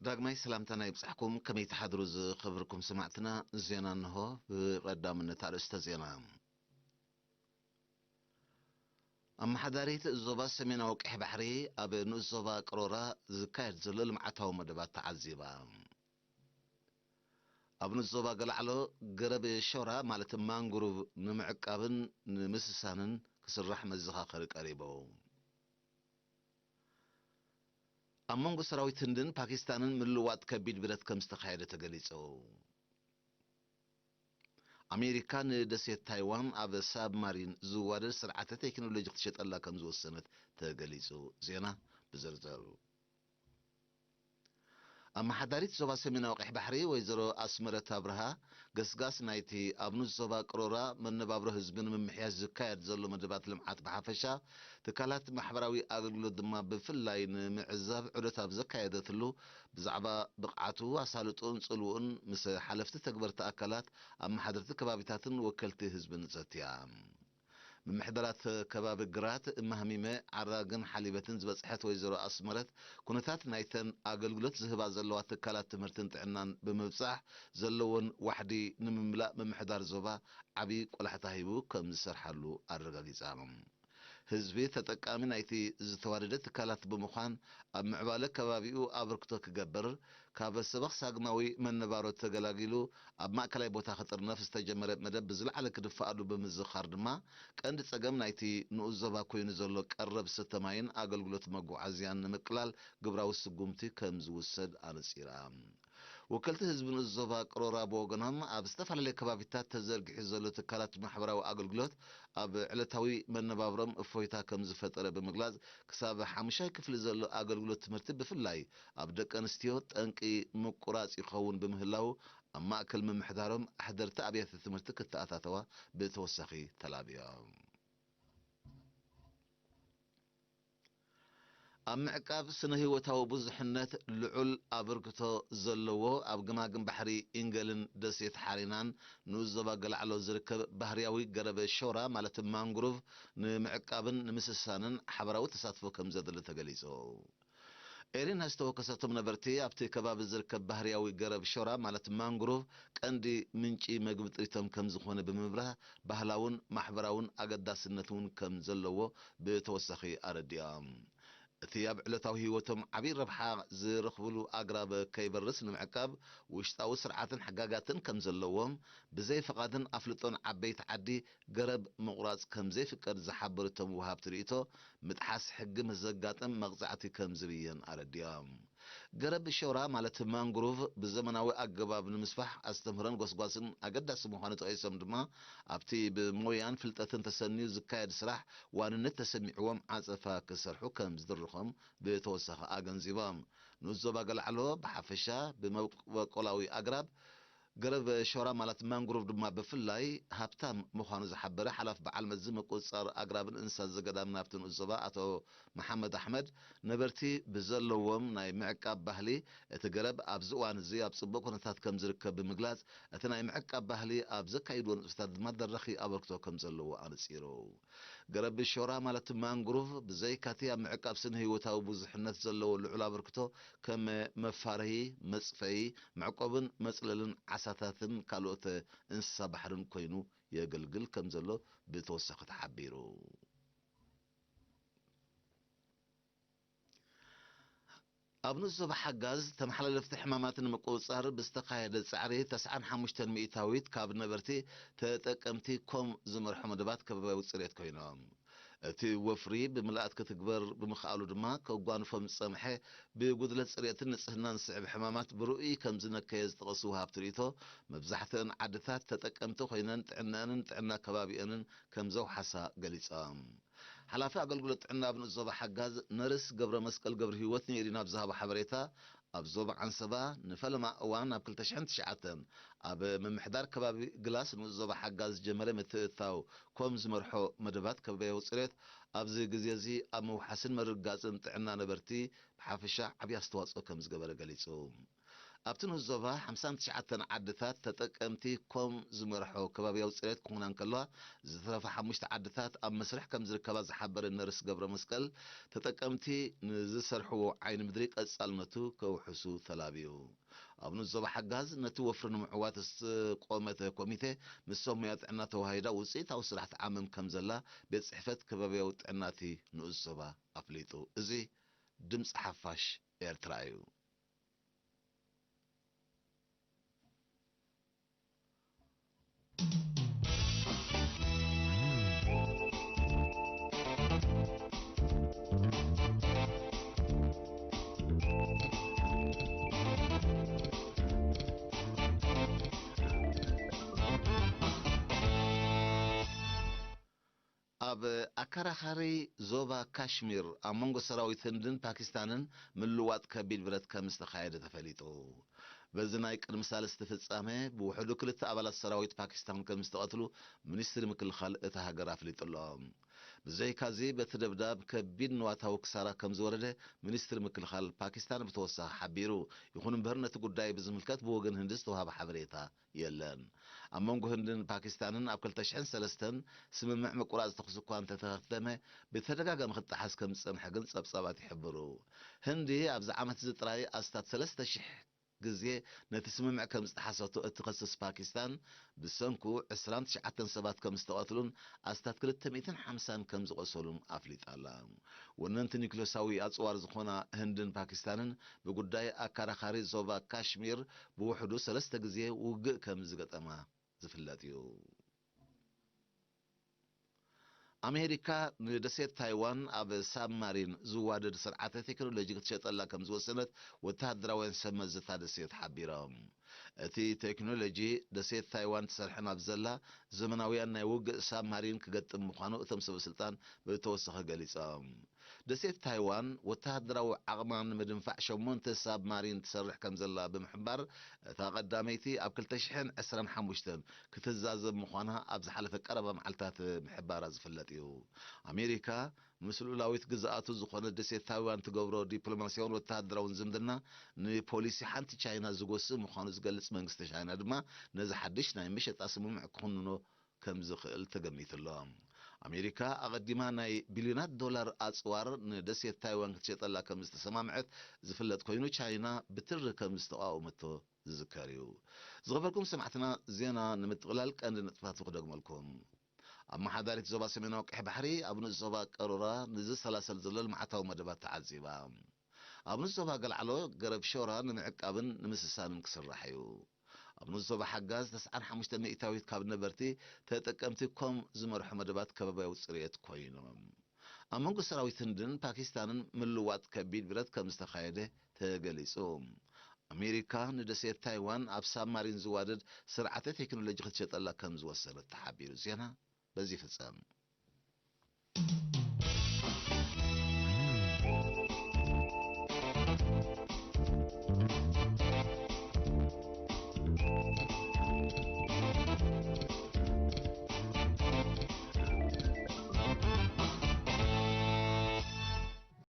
ዳግማይ ሰላምታና ይብጻሕኩም። ከመይ ትሓድሩ ዝኸበርኩም ሰማዕትና? ዜና እንሆ። ብቐዳምነት ኣርእስተ ዜና። ኣመሓዳሪት ዞባ ሰሜናዊ ቀይሕ ባሕሪ ኣብ ንኡስ ዞባ ቅሮራ ዝካየድ ዘሎ ልምዓታዊ መደባት ተዓዚባ። ኣብ ንኡስ ዞባ ገላዕሎ ገረብ ሾራ ማለት ማንግሩቭ ንምዕቃብን ንምስሳንን ክስራሕ መዘኻኸሪ ቀሪቡ። ኣብ መንጎ ሰራዊት ህንድን ፓኪስታንን ምልውዋጥ ከቢድ ብረት ከም ዝተኻየደ ተገሊጹ። ኣሜሪካ ንደሴት ታይዋን ኣብ ሳብማሪን ዝዋደድ ስርዓተ ቴክኖሎጂ ክትሸጠላ ከም ዝወሰነት ተገሊጹ። ዜና ብዝርዝር። ኣመሓዳሪት ዞባ ሰሜናዊ ቀይሕ ባሕሪ ወይዘሮ ኣስመረት ኣብርሃ፣ ገስጋስ ናይቲ ኣብ ንኡስ ዞባ ቅሮራ መነባብሮ ህዝቢ ንምምሕያሽ ዝካየድ ዘሎ መደባት ልምዓት ብሓፈሻ፣ ትካላት ማሕበራዊ ኣገልግሎት ድማ ብፍላይ ንምዕዛብ ዑደት ኣብ ዘካየደትሉ፣ ብዛዕባ ብቕዓቱ፣ ኣሳልጦን ጽልውኡን ምስ ሓለፍቲ ተግበርቲ ኣካላት፣ ኣመሓደርቲ ከባቢታትን ወከልቲ ህዝብን ዘትያ። ምምሕዳራት ከባቢ ግራት እማህሚመ፣ ዓራግን ሓሊበትን ዝበጽሐት ወይዘሮ ኣስመረት፣ ኩነታት ናይተን ኣገልግሎት ዝህባ ዘለዋ ትካላት ትምህርትን ጥዕናን ብምብጻሕ ዘለዎን ዋሕዲ ንምምላእ ምምሕዳር ዞባ ዓቢ ቆላሕታ ሂቡ ከም ዝሰርሓሉ ኣረጋጊጻ። ህዝቢ ተጠቃሚ ናይቲ ዝተዋደደ ትካላት ብምዃን ኣብ ምዕባለ ከባቢኡ ኣበርክቶ ክገብር፣ ካብ ሰበኽ ሳግማዊ መነባሮ ተገላጊሉ ኣብ ማእከላይ ቦታ ክጥርነፍ ዝተጀመረ መደብ ብዝለዓለ ክድፈኣሉ ብምዝኻር ድማ፣ ቀንዲ ጸገም ናይቲ ንኡስ ዞባ ኮይኑ ዘሎ ቀረብ ሰተ ማይን ኣገልግሎት መጓዓዝያን ንምቅላል ግብራዊ ስጉምቲ ከም ዝውሰድ ኣነጺራ። ወከልቲ ህዝቢ ንኡስ ዞባ ቅሮራ ብወገኖም፣ ኣብ ዝተፈላለየ ከባቢታት ተዘርጊሑ ዘሎ ትካላት ማሕበራዊ ኣገልግሎት ኣብ ዕለታዊ መነባብሮም እፎይታ ከም ዝፈጠረ ብምግላጽ፣ ክሳብ ሓሙሻይ ክፍሊ ዘሎ ኣገልግሎት ትምህርቲ ብፍላይ ኣብ ደቂ ኣንስትዮ ጠንቂ ምቁራጽ ይኸውን ብምህላው፣ ኣብ ማእከል ምምሕዳሮም ኣሕደርቲ ኣብያተ ትምህርቲ ክተኣታተዋ ብተወሳኺ ተላብዮም። ኣብ ምዕቃብ ስነ ህይወታዊ ብዙሕነት ልዑል ኣበርክቶ ዘለዎ ኣብ ገማግም ባሕሪ ኢንገልን ደሴት ሓሪናን ንኡስ ዞባ ገላዕሎ ዝርከብ ባህርያዊ ገረብ ሾራ ማለት ማንግሩቭ ንምዕቃብን ንምስሳንን ሓበራዊ ተሳትፎ ከም ዘድሊ ተገሊጹ። ኤሪና ዝተወከሰቶም ነበርቲ ኣብቲ ከባቢ ዝርከብ ባህርያዊ ገረብ ሾራ ማለት ማንግሩቭ ቀንዲ ምንጪ መግቢ ጥሪቶም ከም ዝኾነ ብምብራህ ባህላውን ማሕበራውን ኣገዳስነት እውን ከም ዘለዎ ብተወሳኺ ኣረዲኦም። እቲ ኣብ ዕለታዊ ህይወቶም ዓብዪ ረብሓ ዝረኽብሉ ኣግራብ ከይበርስ ንምዕቃብ ውሽጣዊ ስርዓትን ሕጋጋትን ከም ዘለዎም፣ ብዘይ ፍቓድን ኣፍልጦን ዓበይቲ ዓዲ ገረብ ምቑራጽ ከም ዘይፍቀድ ዝሓበሩ እቶም ወሃብቲ ርእይቶ፣ ምጥሓስ ሕጊ ምስ ዘጋጥም መቕጻዕቲ ከም ዝብየን ኣረዲኦም። ገረብ ሾራ ማለት ማንግሩቭ ብዘመናዊ ኣገባብ ንምስፋሕ ኣስተምህሮን ጎስጓስን ኣገዳሲ ምዃኑ ጠቒሶም ድማ፣ ኣብቲ ብሞያን ፍልጠትን ተሰንዩ ዝካየድ ስራሕ ዋንነት ተሰሚዕዎም ዓጸፋ ክሰርሑ ከም ዝድርኾም ብተወሳኺ ኣገንዚቦም። ንኡስ ዞባ ገላዕሎ ብሓፈሻ ብመበቆላዊ ኣግራብ፣ ገረብ ሾራ ማለት ማንግሩቭ ድማ ብፍላይ ሃብታም ምዃኑ ዝሓበረ ሓላፊ በዓል መዚ ምቁጽጻር ኣግራብን እንስሳት ዘገዳምን ኣብቲ ንኡስ ዞባ ኣቶ መሓመድ ኣሕመድ፣ ነበርቲ ብዘለዎም ናይ ምዕቃብ ባህሊ፣ እቲ ገረብ ኣብዚ እዋን እዚ ኣብ ጽቡቕ ኩነታት ከም ዝርከብ ብምግላጽ፣ እቲ ናይ ምዕቃብ ባህሊ ኣብ ዘካይድዎ ንጥፈታት ድማ ደራኺ ኣበርክቶ ከም ዘለዎ ኣነጺሩ። ገረብ ሾራ ማለት ማንግሩቭ ብዘይካቲ ኣብ ምዕቃብ ስነ ህይወታዊ ብዙሕነት ዘለዎ ልዑል ኣበርክቶ ከም መፋርሂ፣ መጽፈዪ፣ መዕቆብን መጽለልን ዓሳታትን ካልኦት እንስሳ ባሕርን ኮይኑ የገልግል ከም ዘሎ ብተወሳኺ ተሓቢሩ። ኣብ ንኡስ ዞባ ሓጋዝ ተመሓላለፍቲ ሕማማት ንምቁጽጻር ብዝተኻየደ ጻዕሪ ተስዓን ሓሙሽተን ሚእታዊት ካብ ነበርቲ ተጠቀምቲ ኮም ዝመርሖ መደባት ከባብያዊ ጽሬት ኮይኖም። እቲ ወፍሪ ብምልኣት ክትግበር ብምኽኣሉ ድማ ከጓንፎም ዝጸንሐ ብጉድለት ጽሬትን ንጽህናን ዝስዕብ ሕማማት ብርኡይ ከም ዝነከየ ዝጠቐሱ ወሃብቲ ርእይቶ፣ መብዛሕትአን ዓድታት ተጠቀምቲ ኮይነን ጥዕነአንን ጥዕና ከባቢአንን ከም ዘውሓሳ ገሊጾም። ሓላፊ ኣገልግሎት ጥዕና ኣብ ንኡስ ዞባ ሓጋዝ ነርስ ገብረ መስቀል ገብረ ህይወት ንኤሪና ኣብ ዝሃቦ ሓበሬታ፣ ኣብ ዞባ ዓንሰባ ንፈለማ እዋን ኣብ ክልተ ሽሕን ትሽዓተን ኣብ ምምሕዳር ከባቢ ግላስ ንኡስ ዞባ ሓጋዝ ዝጀመረ ምትእትታው ኮም ዝመርሖ መደባት ከባብያዊ ጽሬት ኣብዚ ግዜ እዚ ኣብ ምውሓስን ምርግጋጽን ጥዕና ነበርቲ ብሓፈሻ ዓቢ ኣስተዋጽኦ ከም ዝገበረ ገሊጹ። ኣብቲ ንኡስ ዞባ ሓምሳን ትሽዓተን ዓድታት ተጠቀምቲ ኮም ዝመርሖ ከባብያዊ ጽሬት ክኾና እንከለዋ፣ ዝተረፋ ሓሙሽተ ዓድታት ኣብ መስርሕ ከም ዝርከባ ዝሓበረ ነርስ ገብረ መስቀል፣ ተጠቀምቲ ንዝሰርሕዎ ዓይኒ ምድሪ ቀጻልነቱ ከውሕሱ ተላብዩ። ኣብ ንኡስ ዞባ ሓጋዝ ነቲ ወፍሪ ንምዕዋት ዝተቆመተ ኮሚቴ ምስ ሰብ ሞያ ጥዕና ተዋሂዳ ውጽኢታዊ ስራሕ ትዓምም ከም ዘላ ቤት ጽሕፈት ከባብያዊ ጥዕና እቲ ንኡስ ዞባ ኣፍሊጡ። እዚ ድምጺ ሓፋሽ ኤርትራ እዩ። ኣብ ኣከራኻሪ ዞባ ካሽሚር ኣብ መንጎ ሰራዊት ህንድን ፓኪስታንን ምልዋጥ ከቢድ ብረት ከም ዝተኻየደ ተፈሊጡ። በዚ ናይ ቅድሚ ሳልስቲ ፍጻመ ብውሕዱ ክልተ ኣባላት ሰራዊት ፓኪስታን ከም ዝተቐትሉ ሚኒስትሪ ምክልኻል እታ ሃገር ኣፍሊጡ ኣሎ። ብዘይካዚ በቲ ደብዳብ ከቢድ ንዋታዊ ክሳራ ከም ዝወረደ ሚኒስትሪ ምክልኻል ፓኪስታን ብተወሳኺ ሓቢሩ። ይኹን እምበር ነቲ ጉዳይ ብዝምልከት ብወገን ህንዲ ዝተዋህበ ሓበሬታ የለን። ኣብ መንጎ ህንድን ፓኪስታንን ኣብ ክልተ ሽሕን ሰለስተን ስምምዕ ምቁራጽ ተኹሲ እኳ እንተተኸተመ፣ ብተደጋጋሚ ክጠሓስ ከም ዝጸንሐ ግን ጸብጻባት ይሕብሩ። ህንዲ ኣብዚ ዓመት እዚ ጥራይ ኣስታት ሰለስተ ሽሕ ግዜ ነቲ ስምምዕ ከም ዝጠሓሰቶ እትኸስስ ፓኪስታን፣ ብሰንኩ ዕስራን ትሽዓተን ሰባት ከም ዝተቐትሉን ኣስታት ክልተ ሚእትን ሓምሳን ከም ዝቖሰሉን ኣፍሊጣ ኣላ። ወነንቲ ኒውክለሳዊ ኣጽዋር ዝኾና ህንድን ፓኪስታንን ብጉዳይ ኣከራኻሪ ዞባ ካሽሚር ብውሕዱ ሰለስተ ግዜ ውግእ ከም ዝገጠማ ዝፍለጥ እዩ። ኣሜሪካ ንደሴት ታይዋን ኣብ ሳብማሪን ዝዋደድ ስርዓተ ቴክኖሎጂ ክትሸጠላ ከም ዝወሰነት ወተሃደራውያን ሰብ መዝታ ደሴት ሓቢሮም። እቲ ቴክኖሎጂ ደሴት ታይዋን ትሰርሐን ኣብ ዘላ ዘመናውያን ናይ ውግእ ሳብማሪን ክገጥም ምዃኑ እቶም ሰበ ስልጣን ብተወሳኺ ገሊጾም። ደሴት ታይዋን ወተሃደራዊ ዓቕማ ንምድንፋዕ ሸሞንተ ሳብማሪን ትሰርሕ ከም ዘላ ብምሕባር፣ እታ ቀዳመይቲ ኣብ ክልተ ሽሕን ዕስራን ሓሙሽተን ክትዛዘም ምዃና ኣብ ዝሓለፈ ቀረባ መዓልታት ምሕባራ ዝፍለጥ እዩ። ኣሜሪካ ምስ ልኡላዊት ግዝኣቱ ዝኾነት ደሴት ታይዋን ትገብሮ ዲፕሎማስያውን ወተሃደራውን ዝምድና ንፖሊሲ ሓንቲ ቻይና ዝጎስእ ምዃኑ ዝገልጽ መንግስቲ ቻይና ድማ ነዚ ሓድሽ ናይ መሸጣ ስምምዕ ክኹንኖ ከም ዝኽእል ተገሚቱ ኣሎ። ኣሜሪካ ኣቐዲማ ናይ ቢልዮናት ዶላር ኣጽዋር ንደሴት ታይዋን ክትሸጠላ ከም ዝተሰማምዐት ዝፍለጥ ኮይኑ፣ ቻይና ብትሪ ከም ዝተቓወመቶ ዝዝከር እዩ። ዝኸበርኩም ሰማዕትና፣ ዜና ንምጥቕላል ቀንዲ ነጥብታቱ ክደግመልኩም። ኣመሓዳሪት ዞባ ሰሜናዊ ቀይሕ ባሕሪ ኣብ ንኡስ ዞባ ቀሮራ ንዝሰላሰል ዘሎ ልምዓታዊ መደባት ተዓዚባ። ኣብ ንኡስ ዞባ ገልዓሎ ገረብ ሾራ ንምዕቃብን ንምስሳንን ክስራሕ እዩ። ኣብ ንኡስ ዞባ ሓጋዝ ተስዓን ሓሙሽተ ሚእታዊት ካብ ነበርቲ ተጠቀምቲ ኮም ዝመርሑ መደባት ከባብያዊ ጽሬት ኮይኖም። ኣብ መንጎ ሰራዊት ህንድን ፓኪስታንን ምልዋጥ ከቢድ ብረት ከም ዝተኻየደ ተገሊጹ። ኣሜሪካ ንደሴት ታይዋን ኣብ ሳብማሪን ዝዋደድ ስርዓተ ቴክኖሎጂ ክትሸጠላ ከም ዝወሰነት ተሓቢሩ። ዜና በዚ ይፍጸም።